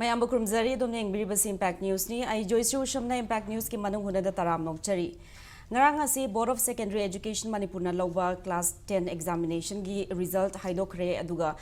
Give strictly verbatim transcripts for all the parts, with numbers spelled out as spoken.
ꯃꯌꯥꯝꯕꯨ ꯈꯨꯔꯨꯝꯖꯔꯤ꯫ ꯑꯗꯣꯝꯅ ꯌꯦꯡꯕꯤꯔꯤꯕꯁꯤ Impact Newsꯅꯤ꯫ ꯑꯩ ꯖꯣꯏꯁ꯭ꯔꯤ ꯎꯁꯝꯅ Impact Newsꯀꯤ ꯃꯅꯨꯡ ꯍꯨꯠꯅꯗ ꯇꯔꯥꯝ ꯅꯣꯛꯆꯔꯤ꯫ ꯉꯔꯥꯡ ꯑꯁꯤ Board of Secondary Education ꯃꯅꯤꯄꯨꯔꯅ ꯂꯧꯕ class ten examinationꯒꯤ result ꯍꯥꯏꯗꯣꯛꯈ꯭ꯔꯦ꯫ ꯑꯗꯨꯒ,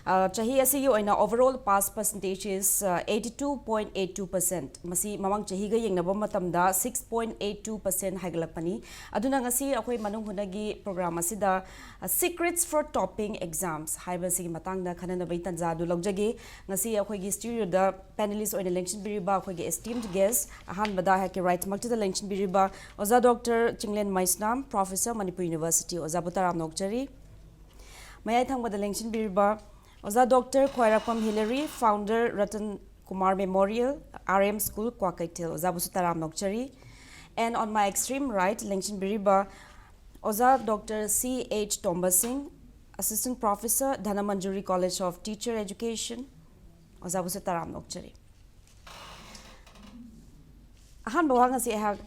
ꯑ, ꯆꯍꯤ ꯑꯁꯤꯒꯤ ꯑꯣꯏꯅ overall pass percentage is, ꯑ, eighty two point eight two percent꯫ ꯃꯁꯤ ꯃꯃꯥꯡ ꯆꯍꯤꯒ ꯌꯦꯡꯅꯕ ꯃꯇꯝꯗ six point eight two percent ꯍꯥꯏꯒꯠꯂꯛꯄꯅꯤ꯫ ꯑꯗꯨꯅ ꯉꯁꯤ ꯑꯩꯈꯣꯏ ꯃꯅꯨꯡ ꯍꯨꯠꯅꯒꯤ program ꯑꯁꯤꯗ, ꯑ, Secrets for Topping Exams ꯍꯥꯏꯕꯁꯤꯒꯤ ꯃꯇꯥꯡꯗ ꯈꯟꯅꯅꯕꯒꯤ ꯇꯥꯟꯖꯥ ꯑꯗꯨ ꯂꯧꯖꯒꯦ꯫ ꯉꯁꯤ ꯑꯩꯈꯣꯏꯒꯤ studioꯗ panelist ꯑꯣꯏꯅ ꯂꯦꯡꯁꯤꯟꯕꯤꯔꯤꯕ ꯑꯩꯈꯣꯏꯒꯤ esteemed guest, ꯑꯍꯥꯟꯕꯗ ꯑꯩꯍꯥꯛꯀꯤ rightꯃꯛꯇꯗ ꯂꯦꯡꯁꯤꯟꯕꯤꯔꯤꯕ ꯑꯣꯖꯥ doctor Chinglen Meisnam, Professor, Manipur University, ꯑꯣꯖꯥꯕꯨ ꯇꯔꯥꯝꯅ ꯑꯣꯛꯆꯔꯤ꯫ ꯃꯌꯥꯏ ꯊꯪꯕꯗ ꯂꯦꯡꯁꯤꯟꯕꯤꯔꯤꯕ ꯑꯣꯖꯥ ꯗꯣꯛꯇꯔ ꯈ꯭ꯋꯥꯏꯔꯥꯛꯄꯝ Hillary, founder Ratan Kumar Memorial, R M School, Kwakeithel, ꯑꯣꯖꯥꯕꯨꯁꯨ ꯇꯔꯥꯝꯅ ꯑꯣꯛꯆꯔꯤ꯫ And on my extreme right ꯂꯦꯡꯁꯤꯟꯕꯤꯔꯤꯕ ꯑꯣꯖꯥ ꯗꯣꯛꯇꯔ ꯁꯤ ꯑꯩꯆ ꯇꯣꯝꯕ ꯁꯤꯡ, Assistant Professor, Dhanamanjuri College of Teacher Education, ꯑꯣꯖꯥꯕꯨꯁꯨ ꯇꯔꯥꯝꯅ ꯑꯣꯛꯆꯔꯤ꯫ ꯑꯍꯥꯟꯕ ꯋꯥꯍꯪ ꯑꯁꯤ ꯑꯩꯍꯥꯛ